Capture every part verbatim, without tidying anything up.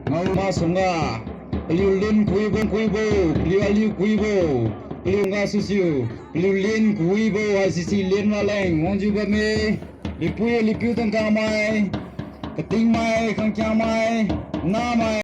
Ngao masungga, paliu lin kuibo, kuibo, paliu aliu kuibo, paliu nga susiu, paliu lin kuibo, haisisi lin raleng, wangjiu bamme, lipui, lipiu tangka mai, kating mai, khangkia mai, na mai.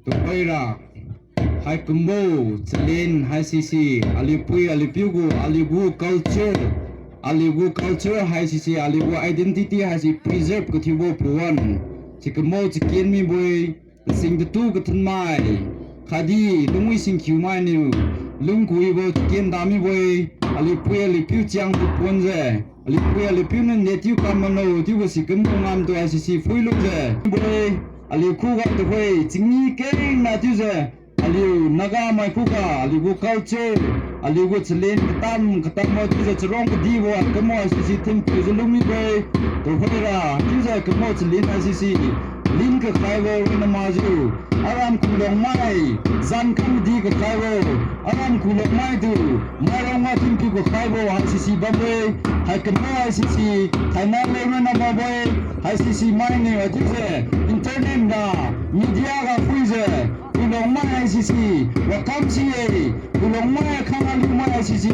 Tuhoira, haikumbo chalin haisisi, aliu pui, aliu piu gu, aliu gu culture, aliu gu culture haisisi, aliu gu identity haisi preserve kathiubo pawan. Sikumbo chaken mibo-e, sing tatu kathanmai, khatdi lungwi singkhiu mainiu, lungkuibo chaken damibo-e, aliu pui, aliu piu chiang tu pon je. Aliu pui aliu piu niu ne tiu kam mano, tiubo sikumbo ngamtu haisisi phuilu je. Bo-e, aliu khuga tuhoi, chingi kengna chiujiu, aliu Naga mai khuga, aliu gu culture, aliu gu chalin katam, katambo chiujiu charong kadibo, kumbo haisisi thinpiujiu lungmibo-e, tuhoira, chiujiu kumbo chalin haisisi, lin kakhaibo ronna makjiu, aram kulong mai, zan kamdi kakhaibo, aram kulong maitu, mairong ga thinpiu kakhaibo haisisi bambo-e, haikumbo haisisi, thainai leng ronna makbo-e, haisisi mainiu chiujiu, internet ga, media ga phuijiu, kulong mai haisisi, wakam si-e, kulong mai khang aliu mai haisisi,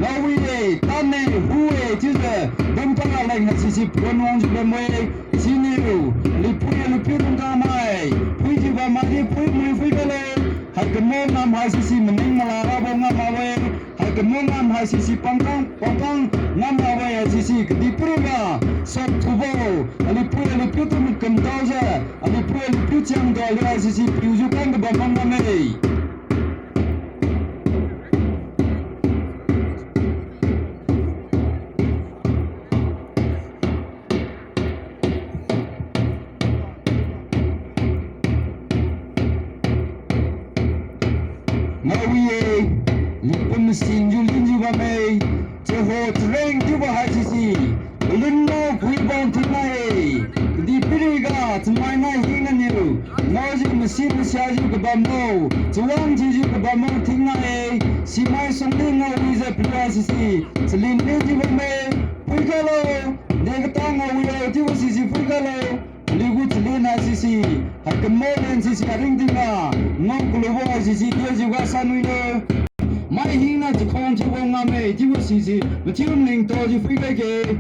ngaowi-e, tan-e, hu-e, chiujiu, dumpara leng haisisi, puan wangjiu bambo-e, siniu, aliu pui aliu piu lungga mai, phuijiu bam maidi phuimui phuikhalo, haikumbo ngam haisisi maning mala rabo ngam makbo-e, haikumbo ngam haisisi pangkang, pangkang ngam makbo-e haisisi kadihpiriga, sot thubo, aliu pui aliu piu tu makum taojiu, aliu pui aliu piu chiang tu aliu haisisi piujiu kan kabam bam ngamme. Ngaowi-e, lipun singjiu linjiu bamme, chaho chareng chiubo haisisi, palun ngao phuibang thingnai-e, kadihpiriga chamai nai hinaniu, ngaojiu masi masiajiu kabambo, chawang thiujiu kabambo thingnai-e, simai sangdi ngaowijiu paliu haisisi, chalin linjiu bamme, phuikhalo, de katang ngaowilo chiubo sisi phuikhalo. Aliu gu chalin haisisi, haikumbo len sisi aringtingga, ngao kalubo haisisi dijiuga sanwilo. Mai hina chakhang thiubo ngamme chiubo sisi, mathiu ningtaojiu phuikhai ge.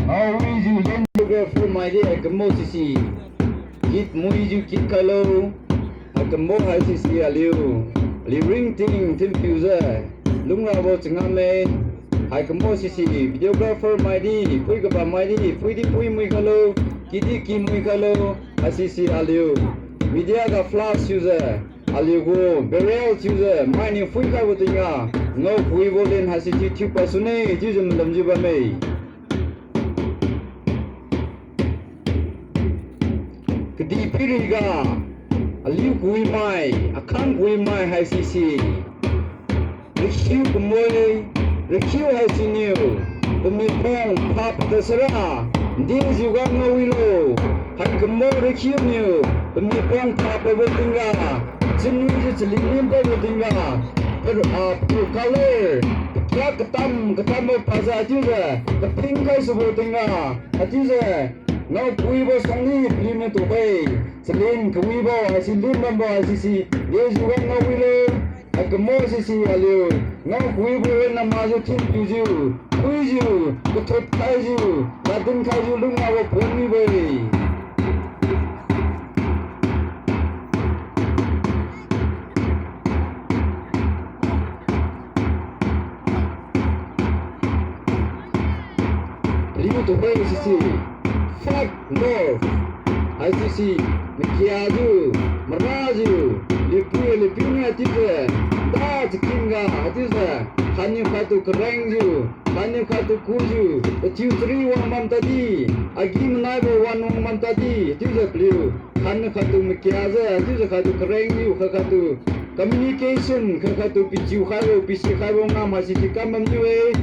Ngaowijiu lin photographer maidi haikumbo sisi, kit muijiu kit khailo, haikumbo haisisi aliu, aliu ringting thinpiujiu, lungrabo changamme, haikumbo sisi, videographer maidi, phui kabam maidi, phuidi phuimui khailo, kidi kimui khailo, haisisi aliu, media ga flash thiujiu, aliu gu barrel thiujiu mainiu phuikhaibo tingga, ngao kuibo len haisisi thiupa sune chiujiu malamjiu bamme. Kadihpiriga, aliu kuimai, akhang kuimai haisisi, rakhiu kamoi, rakhiu haisiniu, pamipang phapad sara, dejiuga ngaowilo. Hai kamo rakhiu niu pamipang phapabo tingga, chunwijiu chalin limpabo tingga, pa, ah, patu color, pakia katam katambo paza chiujiu, kaping khai subo tingga, haichiujiu, ngao kawibo sangni paliuniu tuhoi, chalin kawibo haisi lin bambo haisise, dejiuga ngaowilo. Hai kamo sise aliu ngao kawibo ronna makjiu thinpiujiu, phuijiu, kathut khaijiu, ladin khaijiu lungwabo pon mibo-e. Liu tuhoi sise, fuck love. Haisise, makiajiu, marajiu, liupui liupiuniu haichiujiu, da chakinga haichiujiu, khatniu khattu karengjiu, khatniu khattu kujiu, pachiu chari wang bam tadi, agi-manaibo wan wang bam tadi chiujiu paliu, khatniu khattu makiajiu chiujiu khattu karengjiu, khat khattu communication, khat khattu pichiu khaibo pisi khaibo ngam haisi kikam bamniu-e.